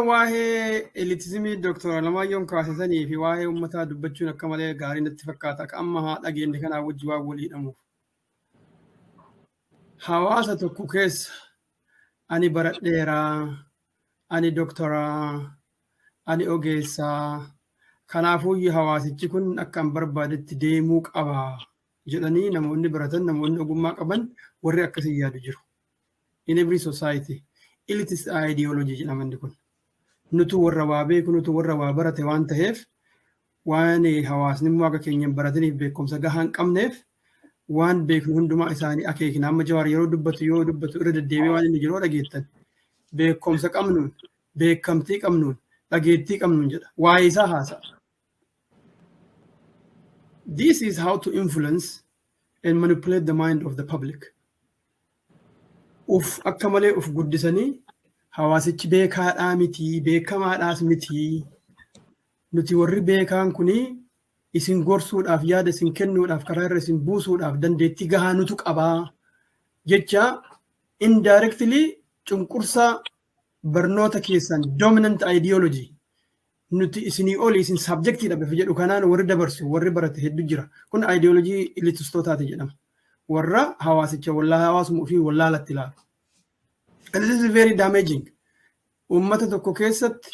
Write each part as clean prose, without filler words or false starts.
Waa'ee elitism Dooktar Alamaayyoo kaasisanii fi waa'ee uummataa dubbachuun akka malee gaarii natti fakkaata. Akka amma haa dhageenye kanaa wajji waan walii hidhamuuf. Hawaasa tokko keessa ani baradheeraa, ani dooktaraa, ani ogeessaa, kanaafuyyuu hawaasichi kun akka an barbaadetti deemuu qaba jedhanii namoonni baratan, namoonni ogummaa qaban warri akkasii yaadu jiru. In every society, elitist ideology jedhama inni kun. Nutu warra waa beeku, nutu warra waa barate waan ta'eef, waan hawaasni immoo akka keenya hin barataniif beekumsa gahaa hin qabneef, waan beeknu hundumaa isaanii akeekna. Amma Jawaar yeroo dubbatu, yoo dubbatu irra deddeebi'ee waan inni jiru dhageettan. Beekumsa qabnuun, beekamtii qabnuun, dhageettii qabnuun jedha. Waa'ee isaa haasa'a. This is how to influence and manipulate the mind of the public. Uf akka malee uf guddisanii, hawaasichi beekaadhaa miti, beekamaadhaas miti. Nuti warri beekaan kuni isin gorsuudhaaf, yaada isin kennuudhaaf, karaa irra isin buusuudhaaf dandeettii gahaa nutu qabaa jecha indirectly cunqursaa barnoota keessan, dominant ideology, nuti isinii oli, isin subjectiidha bifa jedhu kanaan warri dabarsu, warri barate hedduu jira. Kun ideology elitistootaati jedhama. Warra hawaasicha wallaa hawaasuma ofii wallaalatti ilaalu. And this is very damaging. Uummata tokko keessatti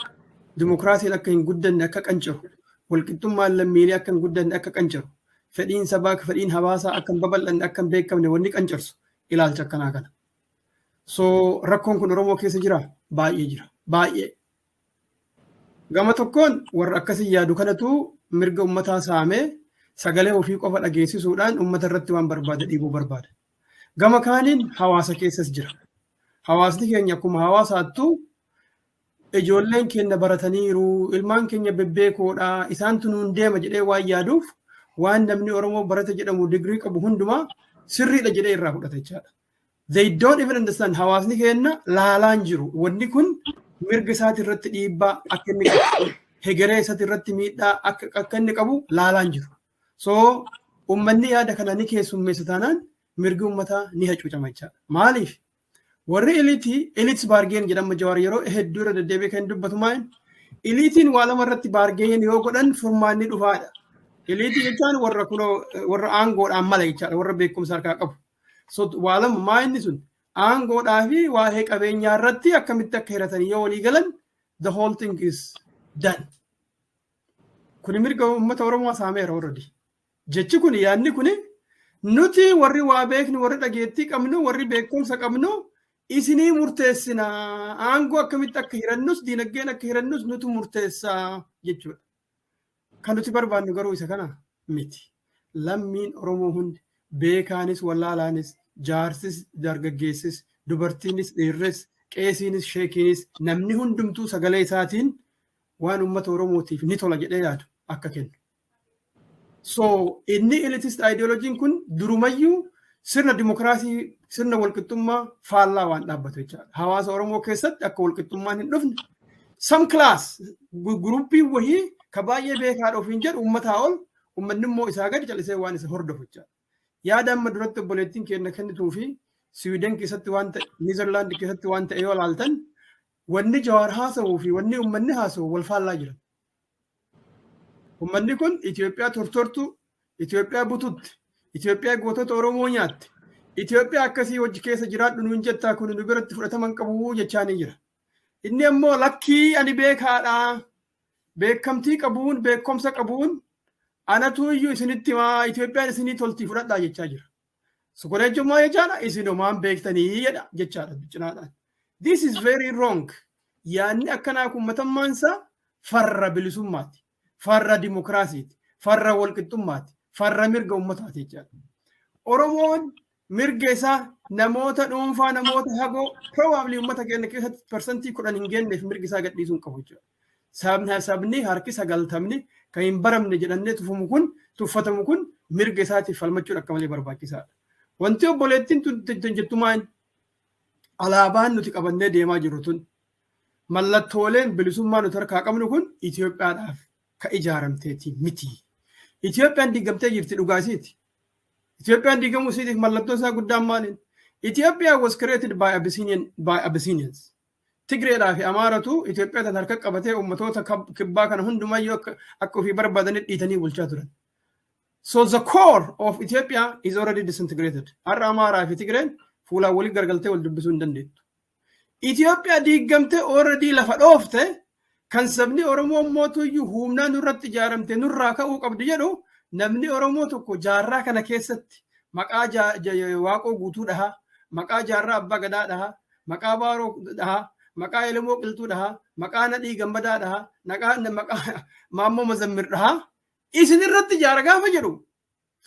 dimokiraasiin akka hin guddanne akka qancaru, walqixxummaan lammiilee akka hin guddanne akka qancaru, fedhiin sabaa, fedhiin hawaasaa akka hin babal'anne, akka hin beekamne wanni qancarsu ilaalcha akkanaa kana. So rakkoon kun Oromoo keessa jira, baay'ee jira, baay'ee. Gama tokkoon warra akkasii yaadu kanatu mirga uummataa saamee sagalee ofii qofa dhageessisuudhaan uummata irratti waan barbaade dhiibuu barbaada. Gama kaaniin hawaasa keessas jira. Hawaasni keenya akkuma hawaasaattuu ijoolleen keenya barataniiru, ilmaan keenya bebbeekoodha, isaantu nuun deema jedhee waan yaaduuf, waan namni Oromoo barate jedhamu, digirii qabu hundumaa sirriidha jedhee irraa fudhata jechaadha. They don't even understand, hawaasni keenya laalaan jiru. Wanni kun mirga isaati irratti dhiibbaa akka inni qabu, hegeree isaati irratti miidhaa akka inni qabu laalaan jiru. So uummanni yaada kana ni keessummeessa taanaan mirgi uummataa ni hacuucama jechaadha. Maaliif? Warri elite, elites bargain jedhama. Jawaar yeroo hedduu irra deddeebi'ee kan dubbatu maal? Eliteiin waa lama irratti bargain yoo godhan furmaanni dhufaadha. Elite jechaan warra kunoo warra aangoodhaan mala jechaadha, warra beekumsa harkaa qabu. So waa lama maa inni sun aangoodhaa fi waa'ee qabeenyaa irratti akkamitti akka hiratan yoo walii galan, the whole thing is done. Kuni mirga uummata Oromoo saameera already. Jechi kun, yaadni kuni, nuti warri waa beeknu, warri dhageettii qabnu, warri beekumsa qabnu isinii murteessina, aangoo akkamitti akka hirannus, diinagdeen akka hirannus nutu murteessaa jechuudha. Kan nuti barbaannu garuu isa kana miti. Lammiin Oromoo hundi, beekaanis wallaalaanis, jaarsis dargaggeessis, dubartiinis dhiirris, qeesiinis sheekiinis, namni hundumtuu sagalee isaatiin waan uummata Oromootiif ni tola jedhee yaadu akka kennu. So inni elitist ideologyn kun durumayyuu sirna dimokiraasii, sirna walqixxummaa faallaa waan dhaabbatu jechaadha. Hawaasa Oromoo keessatti akka walqixxummaan hin dhufne, some class groupii wahii ka baay'ee beekaadha ofiin jedhu uummataa ol, uummanni immoo isaa gadi callisee waan isa hordofu jechaadha. Yaada amma duratti obboleettiin keenya kennituu fi Siwiiden keessatti waan ta'e, Niizerlaand keessatti waan ta'e yoo ilaaltan, wanni Jawaar haasa'uu fi wanni uummanni haasa'u wal faallaa jiran. Uummanni kun Itoophiyaa tortortuu, Itoophiyaa bututti, Itoophiyaa gootota Oromoo nyaatte, Itoophiyaa akkasii hojii keessa jiraadhu nuun jettaa, kun nu biratti fudhataman qabu jechaanii jira. Inni ammoo lakkii, ani beekaadha. Beekamtii qabuun, beekumsa qabuun anatu iyyuu isinitti himaa, Itoophiyaan isinii toltii fudhadhaa jechaa jira. Kun jechuun maal jechaadha? Isin homaan beektanii jedha jechaadha cinaadhaan. This is very wrong. Yaadni akkanaa kun matammaan isaa farra bilisummaati. Farra dimokiraasiiti. Farra walqixxummaati. Farra mirga uummataati jechaadha. Oromoon mirga isaa namoota dhuunfaa, namoota hagoo, probably uummata keenya keessatti 10% hin geenyeef mirgi isaa gadhiisuu hin qabu jechuudha. Sabni harki 90ni kan hin baramne jedhannee tufamu kun, tuffatamu kun, mirga isaatiif falmachuun akka malee barbaachisaadha. Wanti obboleettiin tun jettu maal? Alaabaan nuti qabannee deemaa jirru tun, mallattooleen bilisummaa nuti harkaa qabnu kun Itoophiyaadhaaf ka ijaaramteeti miti. Itoophiyaan diigamtee jirti, dhugaasiiti. Itoophiyaan diigamuu isiitiif mallattoon isaa guddaan maaliin? Ethiopia was created by Abyssinians. Tigreedhaa fi Amaaratu Itoophiyaa tan harka qabatee uummatoota kibbaa kana hundumayyuu akka ofii barbaadanii dhiitanii bulchaa turan. So the core of Ethiopia is already disintegrated. Har'a Amaaraa fi Tigreen fuulaan waliin gargaltee wal dubbisuu hin dandeettu. Itoophiyaa diigamtee already lafa dhoofte, kan sabni Oromoo mootuyyuu humnaa nurratti ijaaramte nurraa ka'uu qabdi jedhu, namni Oromoo tokko jaarraa kana keessatti maqaa Waaqoo Guutuu dhahaa, maqaa Jaarraa Abbaa Gadaa dhahaa, maqaa Baaroo dhahaa, maqaa Elemoo Qilxuu dhahaa, maqaa Nadhii Gammadaa dhahaa, maqaa Maammoo Mazammir dhahaa, isin irratti ijaara gaafa jedhu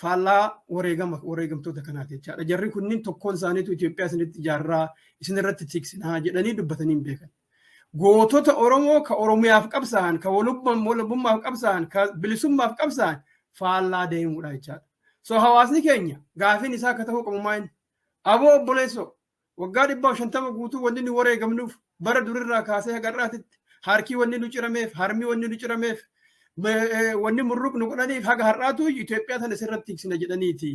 faallaa wareegama wareegamtoota kanaati jechaadha. Jarri kunniin tokkoon isaaniitu Itoophiyaa isinitti ijaarraa, isin irratti tiksinaa jedhanii dubbatanii hin beekan. Gootota Oromoo ka Oromiyaaf qabsaa'an, ka walabummaaf qabsaa'an, ka bilisummaaf qabsaa'an faallaa deemuudha jechaadha. So hawaasni keenya gaafiin isaa akka ta'uu qabu maal? Aboo obboleessoo, waggaa 150 guutuu wanni nu wareegamnuuf, bara durirraa kaasee haga har'aatitti harkii wanni nu cirameef, harmi wanni nu cirameef, wanni murruq nu godhaniif haga har'aatu Itoophiyaa tana sirratti tiksina jedhaniiti.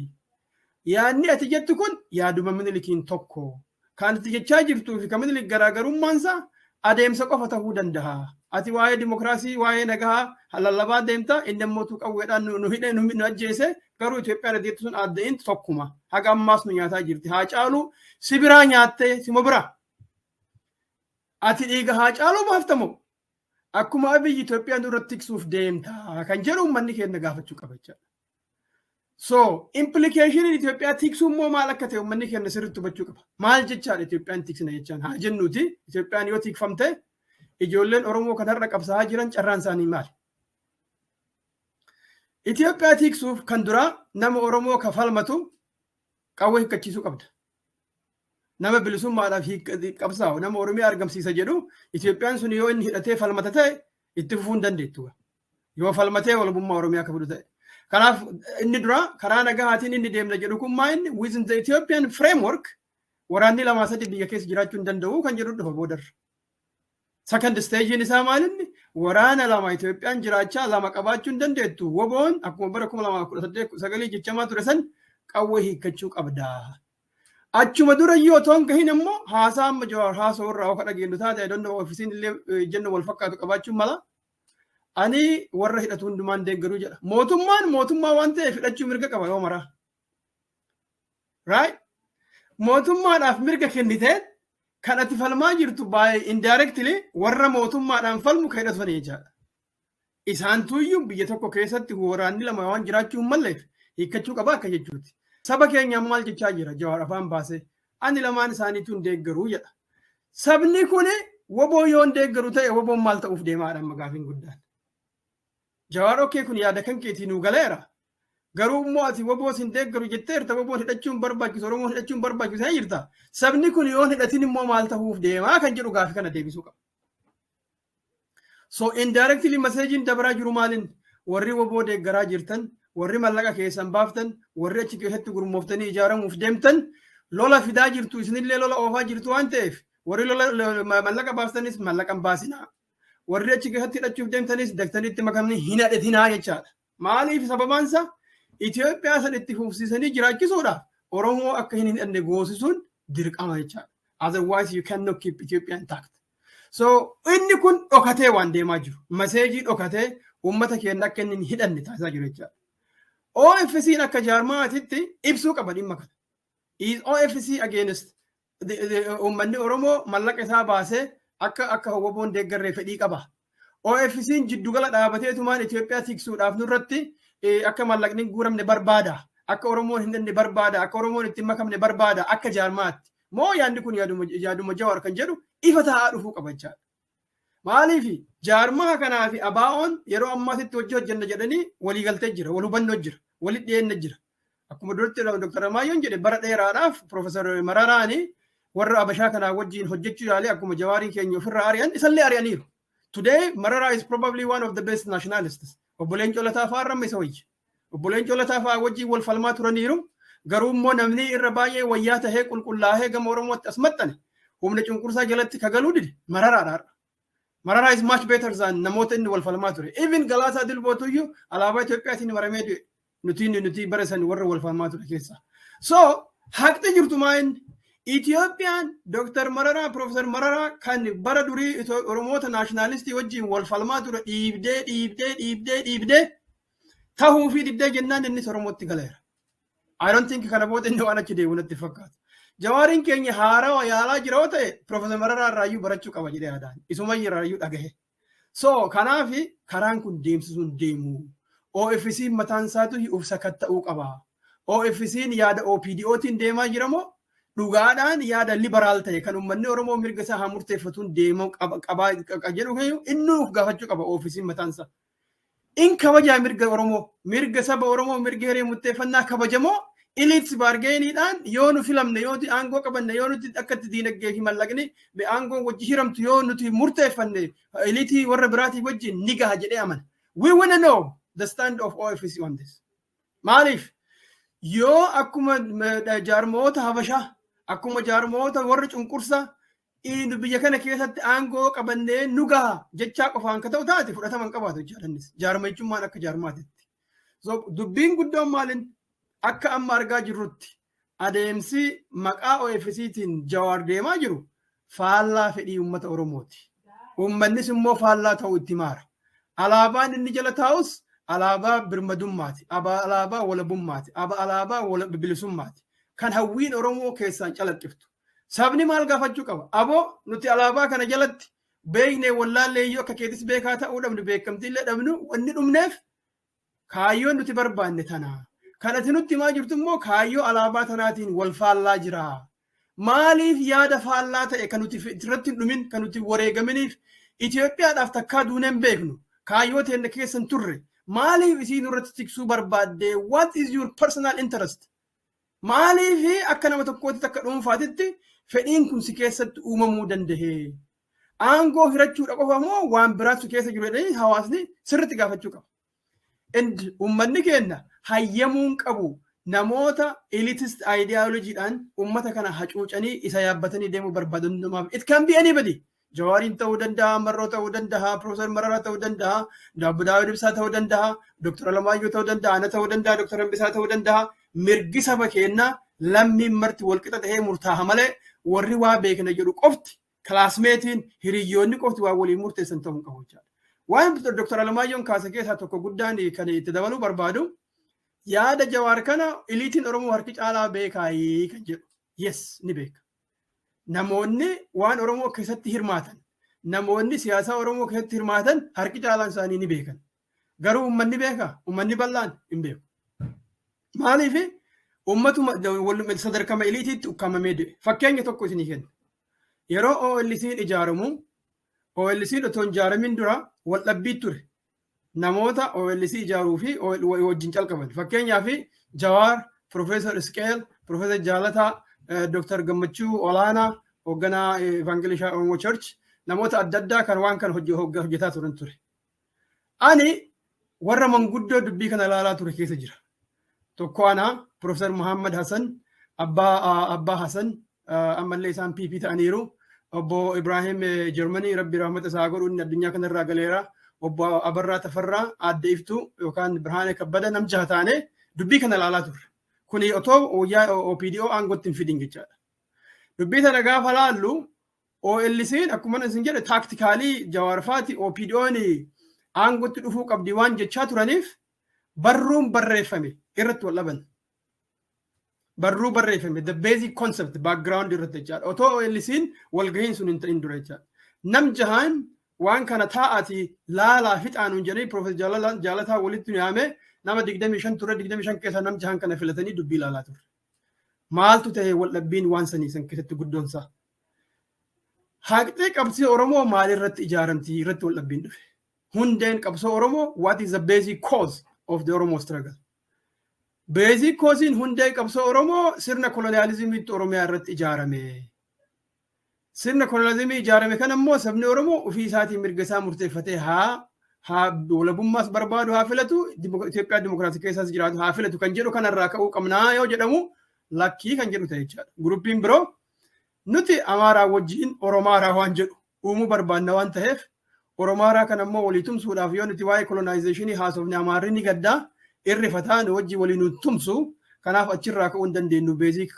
Yaadni ati jettu kun yaaduma Minilikiin tokko. Kan ati jechaa jirtuu fi kan Minilik garaagarummaansaa adeemsa qofa ta'uu danda'a. Ati waa'ee dimokiraasii, waa'ee nagaa lallabaa deemta, inni immoo qawweedhaan nu hidhee nu ajjeese, garuu Itoophiyaan ati jettu sun adda'in tokkuma. Haga ammaas nu nyaataa jirti. Haa caalu si biraa nyaattee sima biraa. Ati dhiiga haa caaluu baaftamoo? Akkuma Abiyyi Itoophiyaan duratti tiksuuf deemta kan jedhu uummanni keenya gaafachuu qaba jechaadha. So implication Itoophiyaa tiksuu immoo maal akka ta'e uummanni keenya sirriitti hubachuu qaba. Maal jechaadha Itoophiyaan tiksina jechaan? Haa jennuuti, Itoophiyaan yoo tikfamte ijoolleen Oromoo kan har'a qabsaa'aa jiran carraan isaanii maali? Itoophiyaa tiksuuf kan duraa nama Oromoo ka falmatu qawwee hiikkachiisuu qabda. Nama bilisummaadhaaf qabsaa'u, nama Oromiyaa argamsiisa jedhu, Itoophiyaan sun yoo inni hidhatee falmata ta'e itti fufuu hin dandeettu. Yoo falmatee walabummaa Oromiyaa akka fidu ta'e. Kanaaf inni dura karaa nagahaatiin inni deemna jedhu kun maa inni within the Ethiopian framework waraanni lamaa sadi biyya keessa jiraachuu hin danda'u kan jedhu dhufa boodarra. Second stage isaa maal inni? Waraana lama Itoophiyaan jiraachaa lama qabaachuu hin dandeettu. Woboon akkuma bara 2018 9 jechamaa ture san qawwee hiikkachuu qabda. Achuma dura iyyuu otoo hin gahin immoo haasaa amma Jawaar haasoo irraa oka dhageenyu taate, I don't know, ofiisiin illee jennu wal fakkaatu qabaachuun mala. Ani warra hidhatu hundumaan deeggaruu jedha. Mootummaan mootummaa waan ta'eef hidhachuu mirga qaba yoo maraa. Right? Mootummaadhaaf mirga kennitee kan ati falmaa jirtu baay'ee indirectly warra mootummaadhaan falmu kan hidhatu jechaadha. Isaantuyyuu biyya tokko keessatti waraanni lama waan jiraachuu hin malleef hiikkachuu qaba akka jechuuti. Saba keenyaan maal jechaa jira Jawaar afaan baasee? Ani lamaan isaaniitu hin deeggaruu jedha. Sabni kun woboo yoo hin deeggaru ta'e woboon maal ta'uuf deemaadha amma gaafiin guddaan. Jawaar, okay, kun yaada kan keetii nuu galeera. Garuu immoo ati woboos hin deeggaru jetteerta, woboon hidhachuun barbaachisu, Oromoon hidhachuun barbaachisu hin jirta. Sabni kun yoo hidhatin immoo maal ta'uuf deemaa kan jedhu gaafii kana deebisuu qaba. So indirectly messageiin dabaraa jiru maalin? Warri woboo deeggaraa jirtan, warri mallaqa keessan baaftan, warri achi keessatti gurmooftanii ijaaramuuf deemtan, lola fidaa jirtu, isinillee lola oofaa jirtu waan ta'eef warri lola mallaqa baaftanis mallaqa hin baasinaa. Warri achi keessatti hidhachuuf deemtanis daktanitti makamni hin hidhatinaa jechaadha. Maaliif? Sababaansa Itoophiyaa san itti fufsiisanii jiraachisuudhaaf Oromoo akka hin hidhanne goosisuun dirqama jechaadha. Otherwise you cannot keep Ethiopia intact. So inni kun dhokatee waan deemaa jiru. Message dhokatee uummata keenya akka inni hin hidhanne taasisaa jiru jechaadha. OFC'n akka jaarmaatitti ibsuu qaba dhimma kana. Is OFC against uummanni Oromoo mallaqa isaa baasee akka woboon deeggarree fedhii qaba? OFC'n jiddugala dhaabateetumaan Itoophiyaa tiksuudhaaf nurratti akka mallaqni hin guuramne barbaada. Akka Oromoon hin danne barbaada. Akka Oromoon itti makamne barbaada. Akka jaarmaatti. Moo yaadni kun yaaduma Jawaar kan jedhu ifa ta'aa dhufuu qaba jechaadha. Maaliif jaarmaa kanaa fi ABO'n yeroo ammaatitti hojii hojjenna jedhanii waliigaltee jira, wal hubannoo jira, walitti dhiyeenya jira. Akkuma duratti Dr. Amaayyoon jedhe, bara dheeraadhaaf Profeesar Mararaani warra Abashaa kanaa wajjin hojjechuu yaalee akkuma Jawaarii keenya ofirraa ari'an isallee ari'aniiru. Today Mararaa is probably one of the best nationalists. Obbo Leencoo Lataa fa'aa irra isa wayya. Obbo Leencoo Lataa fa'aa wajjin wal falmaa turaniiru. Garuu immoo namni irra baay'ee wayyaa tahee qulqullaa'ee gama Oromootti as maxxane humna cunqursaa jalatti kagaluu dide Mararaadha har'a. Mararaa is much better than namoota inni wal falmaa ture. Even Galaasaa Dilbootuyyuu alaabaa Itoophiyaatiin maramee du'e. Nuti bara san warra wal falmaa ture keessa. So haqni jirtu maa inni Itoophiyaan Dr. Mararaa, Profeesar Mararaa kan bara durii Oromoota nationalistii wajjin wal falmaa ture dhiibdee, dhiibdee, dhiibdee, dhiibdee tahuu fi dibdee jennaan innis Oromootti galeera. I don't think kana booda inni waan achi deemu natti fakkaata. Jawaariin keenya haarawa yaalaa jira yoo ta'e, Profeesar Mararaa irraayyuu barachuu qaba jedhee yaadaan. Isuma irraayyuu dhagahe. So kanaaf karaan kun deemsisuun deemu. OFC'n mataan isaatu uf sakatta'uu qaba. OFC'n yaada OPDOtiin deemaa jira moo dhugaadhaan yaada liberal ta'e kan uummanni Oromoo mirga isaa haa murteeffatuun deemuu qaba jedhu inni uf gaafachuu qaba OFC'n mataan isaa. In kabajaa mirga Oromoo, mirga saba Oromoo, mirga hiree murteeffannaa kabajamoo elites bargainiidhaan yoo nu filamne, yoo aangoo qabanne, yoo nuti akka itti diinagdee fi mallaqni aangoon wajji hiramtu yoo nuti murteeffanne elitii warra biraatii wajjin ni gaha jedhee amana. We wanna know the stand of OFC on this. Maaliif yoo akkuma jaarmoota Habashaa, akkuma jaarmoota warra cunqursaa biyya kana keessatti aangoo qabannee nu gaha jechaa qofaan ka ta'u taate, fudhatama hin qabaatu jechaadha jaarmachummaan akka jaarmaatitti. So dubbiin guddoon maalin, akka amma argaa jirrutti adeemsi maqaa OFCtiin Jawaar deemaa jiru faallaa fedhii uummata Oromooti. Uummannis immoo faallaa ta'uu itti maara. Alaabaan inni jala taa'us alaabaa birmadummaati, alaabaa walabummaati, alaabaa bilisummaati. Kan hawwiin Oromoo keessaan calaqqiftu. Sabni maal gaafachuu qaba? Aboo, nuti alaabaa kana jalatti beeknee wallaallee iyyuu, akka keetis beekaa ta'uu dhabnu, beekamtiillee dhabnu, wanni dhumneef kaayyoon nuti barbaanne tana. Kan ati nutti himaa jirtu immoo kaayyoo alaabaa tanaatiin wal faallaa jira. Maaliif yaada faallaa ta'e kan nuti irratti hin dhumin, kan nuti wareegaminiif Itoophiyaadhaaf takkaa duunee hin beeknu, kaayyoo teenya keessa hin turre, maaliif isii nurratti tiksuu barbaadde? What is your personal interest? Maaliif akka nama tokkootti, akka dhuunfaatitti fedhiin kun si keessatti uumamuu danda'e? Aangoo hirachuudha qofa moo waan biraatu keessa jiru jedhanii hawaasni sirriitti gaafachuu qaba. And uummanni keenya hayyamuun qabu namoota elitist ideologyidhaan uummata kana hacuucanii isa yaabbatanii deemuu barbaadan namaaf. It can be anybody. Jawaariin ta'uu danda'a, Marroo ta'uu danda'a, Profeesar Mararaa ta'uu danda'a, Obbo Daawud Ibsaa ta'uu danda'a, Dr. Alamaayyoo ta'uu danda'a, Ana ta'uu danda'a, Dr. Hambisaa ta'uu danda'a. Mirgi saba keenyaa lammiin marti walqixa ta'ee murtaa'a malee warri waa beekna jedhu qofti, classmateiin, hiriyyoonni qofti waa waliin murteessan ta'uu hin qabu jechaadha. Waan Dr. Alamaayyoon kaase keessaa tokko guddaan kan itti dabaluu barbaadu, yaada Jawaar kana eliteiin Oromoo harki caalaa beekaayii kan jedhu. Yes, ni beeka. Namoonni waan Oromoo keessatti hirmaatan, namoonni siyaasa Oromoo keessatti hirmaatan harki caalaan isaanii ni beekan. Garuu uummanni beeka? Uummanni bal'aan hin beeku. Maaliif? Uummatuma sadarkama eliteitti ukkaamamee du'e. Fakkeenya tokko isinii kenna. Yeroo OLC'n ijaaramu, OLC'n otoo hin ijaaramin dura wal dhabbii ture. Namoota OLC ijaaruu fi wajjin calqaban. Fakkeenyaaf Jawaar, Profeesar Isqeel, Profeesar Jaalataa, Dr. Gammachuu Olaanaa, hoogganaa Evangelical Oromoo Church, namoota adda addaa kan waan kana hojjetaa turan ture. Ani warra manguddoo dubbii kana ilaalaa ture keessa jira. Tokko ana, Profeesar Muhammad Hassan, Abbaa Hassan, ammallee isaan PP ta'aniiru. Obbo Ibrahim Jarmanii, Rabbi rahmata isaa godhu, inni addunyaa kanarraa galeera. Obbo Abarraa Tafarraa, Aadde Iftuu yookaan Birhaanee Kabbada, nam jaha taane dubbii kana ilaalaa turre. Kuni otoo wayyaa OPDO aangootti hin fidin jechaadha. Dubbii tana gaafa laallu, OLC'n akkuma isin jedhe tactically Jawaarfaati OPDO'n aangootti dhufuu qabdi waan jechaa turaniif barruun barreeffame irratti wal dhaban. Barruu barreeffame, the basic concept background irratti jechaadha. Otoo OLC'n walgahiin sun hin ta'in dura jechaadha. Nam jahaan waan kana taa'ati laalaa fixaanuun jedhanii Profeesar Jaalataa walitti yaame, nama 25 ture, 25 keessaa nam jahaan kana filatanii dubbii ilaalaa turre. Maaltu ta'e wal dhabbiin waan sanii san keessatti guddoonsaa? Haqxee qabsoo Oromoo maalirratti ijaaramti irratti wal dhabbiin dhufe? Hundeen qabsoo Oromoo, what is the basic cause of the Oromo struggle? Basic causein hundee qabsoo Oromoo sirna koloniyaalizimiitti Oromiyaa irratti ijaarame. Sirna koloniyaalizimii ijaarame kana immoo sabni Oromoo ofii isaatiin mirga isaa murteeffatee haa walabummaas barbaadu haa filatu, Itoophiyaa dimokiraasii keessaas jiraatu haa filatu kan jedhu kanarraa ka'uu qabnaa yoo jedhamu, lakkii kan jedhu ta'e jechaadha. Groupiin biroo nuti Amaaraa wajjin Oromaaraa waan jedhu uumuu barbaanna waan ta'eef, Oromaaraa kana immoo walii tumsuudhaaf yoo nuti waa'ee colonizationii haasofne Amaarri ni gaddaa irrifataa, nu wajjin walii nu tumsu. Kanaaf achirraa ka'uu hin dandeenyu, basic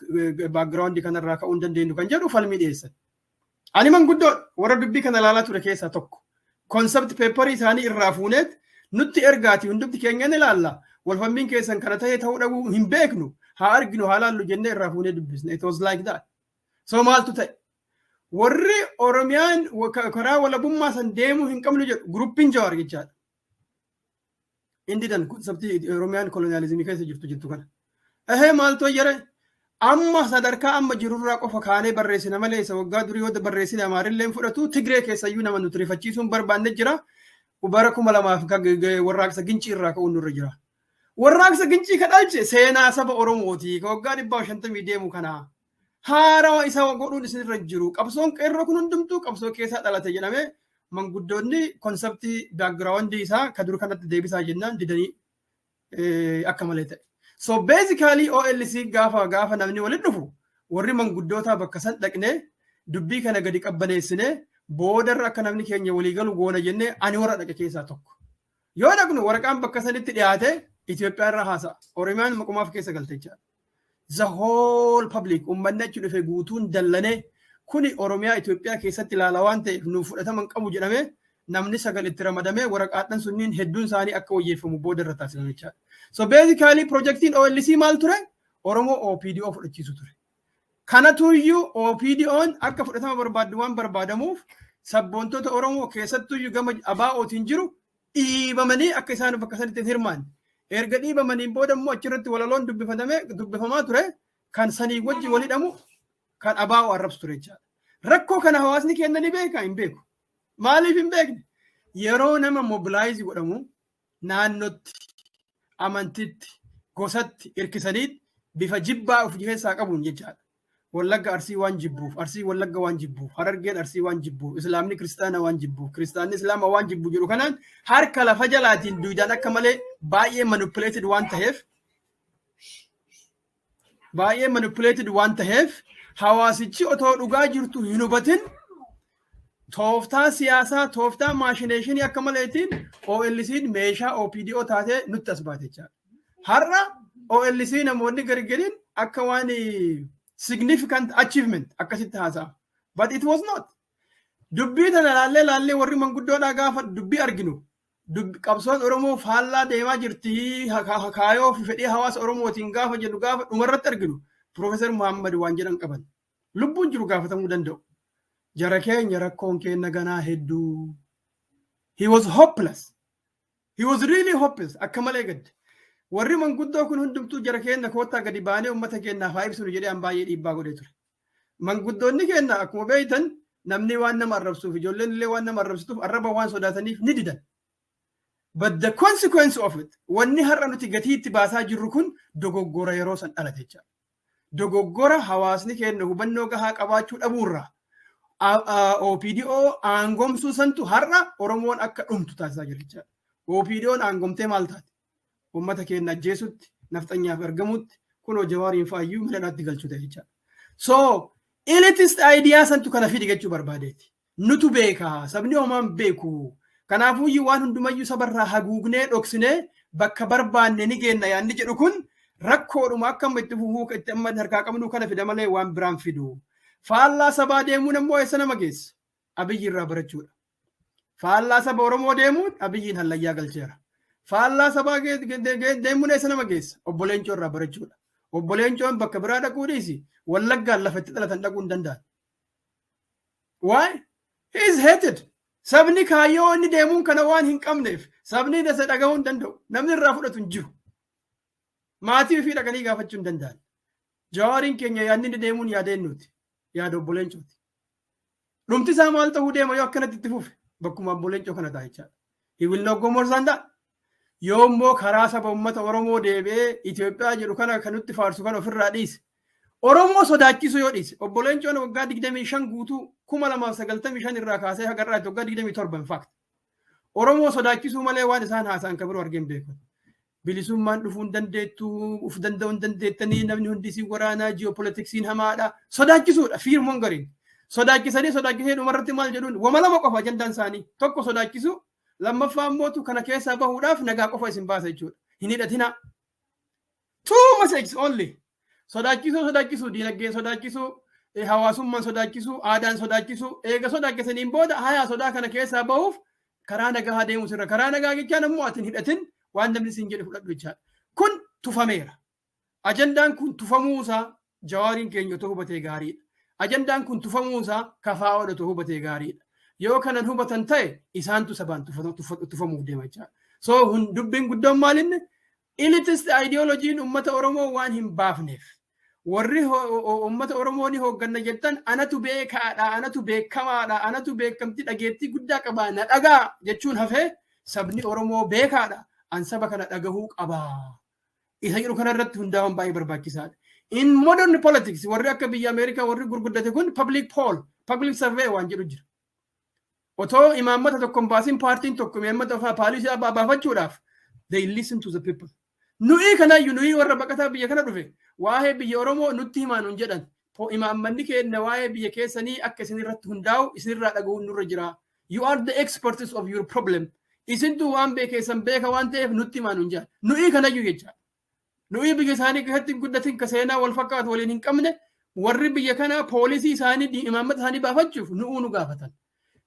background kanarraa ka'uu hin dandeenyu kan jedhu falmii dhiyeessan. Ani manguddoo warra dubbii kana ilaalaa ture keessaa tokko. Concept paperii isaanii irraa fuuneet nutti ergaati, hundumti keenya ni ilaalla. Walfalmiin keessan kana ta'ee ta'uu dhabuu hin beeknu. Haa arginu, haa laallu jennee irraa fuunee dubbisne. It was like that. So maaltu ta'e? Warri Oromiyaan karaa walabummaa san deemuu hin qabnu jedhu groupiin Jawaar jechaadha. Inni dan conceptii Oromiyaan colonialismii keessa jirtu jettu kana. Ehee, maaltu jere? Amma sadarkaa amma jirurraa qofa kaanee barreessina malee isa waggaa durii yoo barreessine Amaarillee fudhatu, Tigree keessayyuu nama nuti rifachiisuun barbaanne jira. Bara 2000 warraaqsa Gincii irraa ka'uun nurra jira. Warraaqsa Gincii ka dhalche seenaa saba Oromooti. Ka waggaa 150 deemu kana. Haarawa isa godhuun isinirra jiru. Qabsoon qeerroo kun hundumtuu qabsoo keessaa dhalate jedhamee manguddoonni conceptii backgroundii isaa ka dur kanatti deebisaa jennaan didanii akka malee ta'e. So basically OLC gaafa namni walitti dhufu warri manguddootaa bakka san dhaqnee dubbii kana gadi qabbaneessinee boodarra akka namni keenya walii galu goona jennee ani warra dhaqe keessaa tokko. Yoo dhaqnu waraqaan bakka sanitti dhiyaate Itoophiyaa irraa haasa'a. Oromiyaan maqumaaf keessa galte jechaadha. The whole public, uummanni achi dhufe guutuun dallanee, kuni Oromiyaa Itoophiyaa keessatti ilaala waan ta'eef nuuf fudhatama hin qabu jedhamee namni sagal itti ramadamee waraqaadhaan sunniin hedduun isaanii akka wayyeeffamu booda irra taasifame jechaadha. So basically projectiin OLC maal ture? Oromoo OPDO fudhachiisu ture. Kanatuyyuu OPDO'n akka fudhatama barbaaddu waan barbaadamuuf sabboontota Oromoo keessattuyyuu gama ABO'tiin jiru dhiibamanii akka isaan bakka sanitti hin hirmaanne. Erga dhiibamaniin booda immoo achirratti walaloon dubbifamaa ture kan sanii wajji wal hidhamu kan ABO arrabsu ture jechaadha. Rakkoo kana hawaasni keenya ni beeka? Hin beeku. Maaliif hin beekne? Yeroo nama mobilize godhamu naannootti, amantitti, gosatti hirkisanii bifa jibbaa of keessaa qabuun jechaadha. Wallagga Arsii waan jibbuuf, Arsii Wallagga waan jibbuuf, Harargeen Arsii waan jibbuuf, Islaamni Kiristaana waan jibbuuf, Kiristaanni Islaama waan jibbu jedhu kanaan harka lafa jalaatiin duudaan akka malee baay'ee manipulated waan ta'eef, baay'ee manipulated waan ta'eef, hawaasichi otoo dhugaa jirtu hin hubatin tooftaa siyaasaa, tooftaa machinationii akka maleetiin OLC'n meeshaa OPDO taatee nutti as baate jechaadha. Har'a OLC namoonni gargariin akka waan significant achievement akkasitti haasa'a. But it was not. Dubbii tana laallee laallee warri manguddoodhaa gaafa dubbii arginu qabsoon Oromoo faallaa deemaa jirti, kaayoo fi fedhii hawaasa Oromootiin gaafa jedhu, gaafa dhumarratti arginu Profeesar Muhammad waan jedhan qaban. Lubbuun jiru, gaafatamuu danda'u. Jara keenya, rakkoon keenya ganaa hedduu. He was hopeless. He was really hopeless. Akka malee gadde. Warri manguddoo kun hundumtuu jara keenya koottaa gadi baanee uummata keenyaaf haa ibsinu jedhee an baay'ee dhiibbaa godhee ture. Manguddoonni keenya akkuma beektan namni waan nama arrabsuuf, ijoolleen illee waan nama arrabsituuf, arraba waan sodaataniif ni didan. But the consequence of it, wanni har'a nuti gatii itti baasaa jirru kun dogoggora yeroo san dhalate jechaadha. Dogoggora hawaasni keenya hubannoo gahaa qabaachuu dhabuurraa OPDO aangomsuu santu har'a Oromoon akka dhumtu taasisaa jira jechaadha. OPDO'n aangomtee maal taate? Uummata keenya ajjeesutti, nafxanyaaf ergamutti, kunoo Jawaariin faayyuu mana hidhaatti galchuu ta'e jechaadha. So elitist idea santu kana fidi jechuu barbaadeeti. Nutu beeka, sabni homaan beeku. Kanaafuyyuu waan hundumayyuu sabarraa haguugnee dhoksinee bakka barbaanne ni geenna yaanni jedhu kun rakkoodhuma akka amma itti fufuu itti amma harkaa qabnu kana fida malee waan biraan fidu. Faallaa sabaa deemuun ammoo eessa nama geessa? Abiyyi irraa barachuudha. Faallaa saba Oromoo deemuun Abiyyiin hallayyaa galcheera. Faallaa sabaa deemuun eessa nama geessa? Obbo Leencoo irraa barachuudha. Obbo Leencoon bakka biraa dhaquu dhiisi. Wallaggaan lafa itti dhalatan dhaquu hin danda'an. Why? He is hated. Sabni kaayyoo inni deemuun kana waan hin qabneef sabni isa dhagahuu hin danda'u. Namni irraa fudhatu hin jiru. Maatii ofii dhaqanii gaafachuu hin danda'an. Jawaariin keenya yaadni inni deemuun yaada eenyuuti? Yaada Obbo Leencooti. Dhumti isaa maal ta'uu deema yoo akkanatti itti fufe? Bakkuma Obbo Leencoo kana ta'a jechaadha. He will not go more than that. Yoo immoo karaa saba uummata Oromoo deebi'ee Itoophiyaa jedhu kana kan nutti faarsu kana ofirraa dhiise. Oromoo sodaachisu yoo dhiise, Obbo Leencoon waggaa 25 guutuu, 2095 irraa kaasee haga irraatti waggaa 27 in fact. Oromoo sodaachisuu malee waan isaan haasa'an kan biroo argeen beeku. Bilisummaan dhufuu hin dandeettu, uf danda'uu hin dandeettanii, namni hundi isin waraanaa, geopoliticsiin hamaadha. Sodaachisuudha, fear mongering. Sodaachisanii sodaachisanii dhumarratti maal jedhuun? Wama lama qofa ajandaan isaanii. Tokko sodaachisuu, lammaffaa immootu kana keessaa bahuudhaaf nagaa qofa isin baasa jechuudha. Hin hidhatinaa. Two messages only. Sodaachisuu, sodaachisuu, diinagdeen sodaachisuu, hawaasummaan sodaachisuu, aadaan sodaachisuu. Eega sodaachisaniin booda hayaa sodaa kana keessaa bahuuf karaa nagaa deemu sirra. Karaa nagaa jechaan ammoo ati hin hidhatin, waan namni siin jedhe fudhadhu jechaadha. Kun tufameera. Ajandaan kun tufamuusaa Jawaariin keenya otoo hubatee gaariidha. Ajandaan kun tufamuusaa KFO'n otoo hubatee gaariidha. Yoo kanan hubatan ta'e, isaantu sabaan tufamuuf deema jechaadha. So dubbiin guddoon maalinni elitist ideology-n uummata Oromoo waan hin baafneef, warri uummata Oromoo ni hoogganna jettan, anatu beekaadha, anatu beekamaadha, anatu beekamtii dhageettii guddaa qabaa, na dhagaa jechuun hafee, sabni Oromoo beekaadha, an saba kana dhagahuu qabaa. Isa jedhu kanarratti hundaa'uun baay'ee barbaachisaadha. In modern politics, warri akka biyya Ameerikaa warri gurguddate kun public poll, public survey waan jedhu jira. Otoo imaammata tokko hin baasin, paartiin tokko imaammata ofaa policy baafachuudhaaf they listen to the people. Nuyi kanaayyuu, nuyi warra baqataa biyya kana dhufe, waa'ee biyya Oromoo nutti himaa nun jedhan. Imaammanni keenya waa'ee biyya keessanii akka isin irratti hundaa'u isinirraa dhaga'uun nurra jira. You are the experts of your problem. Isintu waan beekeessan beeka waan ta'eef nutti himaa nun jedhan. Nuyi kanayyuu jecha. Nuyi biyya isaanii keessatti hin guddatin, ka seenaa wal fakkaatu waliin hin qabne, warri biyya kana policy isaanii, imaammata isaanii baafachuuf nu'uu nu gaafatan.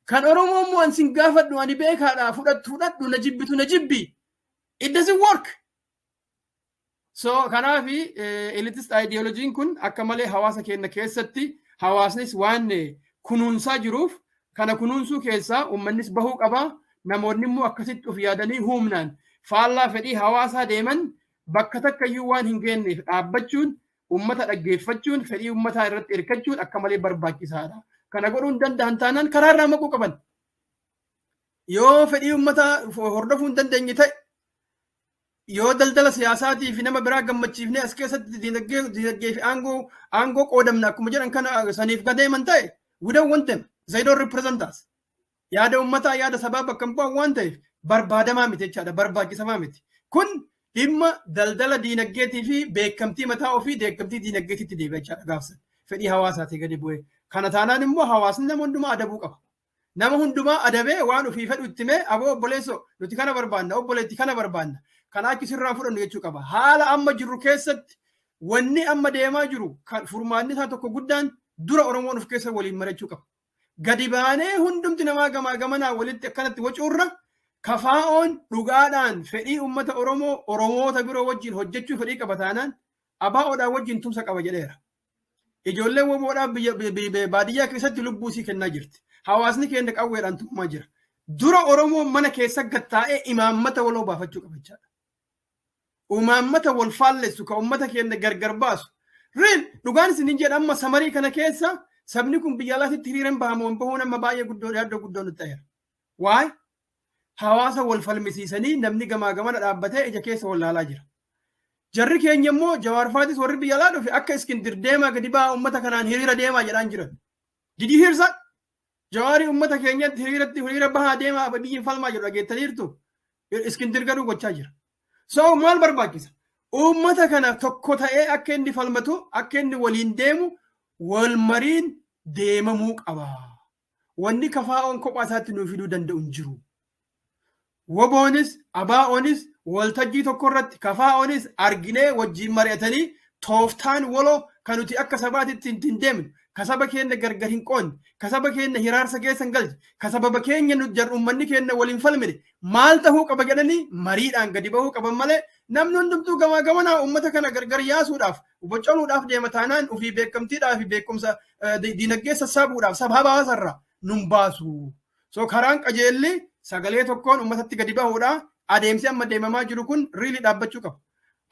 Kan Oromoo immoo an sin gaafadhu, ani beekaadha, fudhattu fudhadhu, na jibbitu na jibbi. It doesn't work. So kanaafi elitist ideology-n kun akka malee hawaasa keenya keessatti hawaasnis waan kunuunsaa jiruuf, kana kunuunsuu keessaa uummannis bahuu qaba. Namoonni immoo akkasitti of yaadanii humnaan faallaa fedhii hawaasaa deeman bakka takka iyyuu waan hin geenyeef, dhaabbachuun, uummata dhaggeeffachuun, fedhii uummataa irratti hirkachuun akka malee barbaachisaadha. Kana godhuu hin danda'an taanaan karaa irraa maquu qaban. Yoo fedhii uummataa hordofuu hin dandeenye ta'e, yoo daldala siyaasaatii fi nama biraa gammachiifnee as keessatti diinagdee fi aangoo qoodamna akkuma jedhan kana saniif gadeeman ta'e, we don't want them. They don't represent us. Yaada uummataa, yaada sabaa bakka hin bu'an waan ta'eef barbaadamaa miti jechaadha, barbaachisamaa miti. Kun dhimma daldala diinagdeetii fi beekamtii mataa ofii, beekamtii diinagdeetitti deebi'a jechaadha gaafsan. Fedhii hawaasaatii gadi bu'ee. Kana taanaan immoo hawaasni nama hundumaa adabuu qaba. Nama hundumaa adabee waan ofii fedhu itti himee, aboo obboleessoo, nuti kana barbaanna, obboleetti kana barbaanna. Kana achi sirraa fudhannu jechuu qaba. Haala amma jirru keessatti wanni amma deemaa jiru kan furmaanni isaa tokko guddaan dura Oromoon of keessa waliin marachuu qaba. Gadi baanee hundumti namaa gamaa gamanaa walitti akkanatti wacuurra, KFO'n dhugaadhaan fedhii uummata Oromoo Oromoota biroo wajjin hojjechuu fedhii qaba taanaan ABOdhaan wajjin tumsa qaba jedheera. Ijoolleen WBOdhaan biyya baadiyyaa keessatti lubbuu isii kennaa jirti. Hawaasni keenya qawweedhaan tumamaa jira. Dura Oromoon mana keessa gattaa'ee imaammata waloo baafachuu qaba jechaadha. Imaammata wal faallessu ka uummata keenya gargar baasu. Real dhugaan isin jedha, amma samarii kana keessa sabni kun biyya alaatti hiriiran bahamu hin bahuun amma baay'ee guddoo yaaddoo guddoo nutti ta'eera. Waay hawaasa wal falmisiisanii namni gamaa gamana dhaabbatee ija keessa wal laalaa jira. Jarri keenya immoo Jawaarfaatis warri biyya alaa dhufe akka Iskindir deemaa, gadi ba'aa, uummata kanaan hiriira deemaa jedhaan jiran. Did you hear that? Jawaarii uummata keenyatti hiriiratti hiriira bahaa, deemaa, biyyi falmaa jedhu dhageettaniirtu. Iskindir garuu gochaa jira. So maal barbaachisa? Uummata kana tokko ta'ee akka inni falmatu, akka inni waliin deemu wal mariin deemamuu qaba. Wanni KFO'n kophaa isaatti nuu fiduu danda'u hin jiru. WBOnis ABOnis waltajjii tokko irratti KFOnis arginee wajjin mari'atanii tooftaan waloo kan nuti akka sabaatitti ittiin deemnu, ka saba keenya gargar hin qoonne, ka saba keenya hiraarsa keessa hin galche, ka sababa keenya nu jar uummanni keenya waliin falmine maal tahuu qaba jedhanii mariidhaan gadi bahuu qaban malee, namni hundumtuu gamaa gamanaa uummata kana gargar yaasuudhaaf bocoluudhaaf deema taanaan, ofii beekamtiidhaa fi beekumsa diinagdee sassaabuudhaaf saba hawaasarraa nun baasu. So karaan qajeelli sagalee tokkoon uummatatti gadi bahuudha. Adeemsi amma deemamaa jiru kun really dhaabbachuu qaba.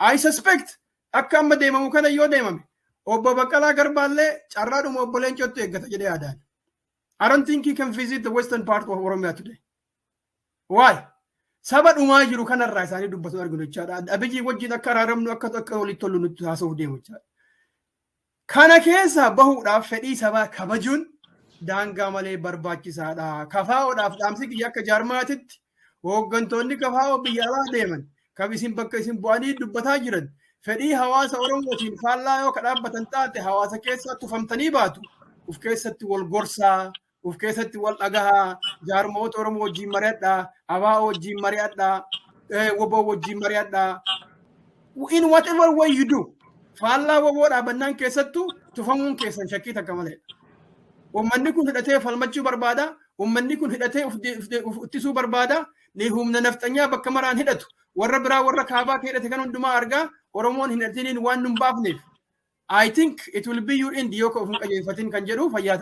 I suspect akka amma deemamu kana yoo deemame, obbo Baqqalaa Garbaallee carraadhuma obbo Leencootti eeggata jedhee yaadaan. I don't think he can visit the western part of Oromia today. Why? Saba dhumaa jiru kanarraa isaanii dubbatu arginu jechaadha. Abiyyi wajjin akka araaramnu, akka walitti tollu nutti haasa'uuf deemu jechaadha. Kana keessa bahuudhaaf fedhii sabaa kabajuun daangaa malee barbaachisaadha. KFOdhaaf dhaamsi kiyya, akka jaarmaatitti hooggantoonni KFO biyya alaa deeman kan isin bakka isin bu'anii dubbataa jiran fedhii hawaasa Oromootiin faallaa yoo ka dhaabbatan taate, hawaasa keessaa tufamtanii baatu. Uf keessatti wal gorsaa, uf keessatti wal dhagahaa, jaarmoota Oromoo wajjin mari'adhaa, ABO wajjin mari'adhaa, WBO wajjin mari'adhaa. In whatever way you do, faallaa WBO dhaabannaan keessattuu tufamuun keessan shakkii takka malee. Uummanni kun hidhatee falmachuu barbaada. Uummanni kun hidhatee uf ittisuu barbaada. Ni humna nafxanyaa bakka maraan hidhatu. Warra biraa, warra kaabaa hidhate kan hundumaa argaa, Oromoon hin hidhatiniin waan nun baafneef. I think it will be your end yoo ka of hin qajeelfatin kan jedhu fayyaa.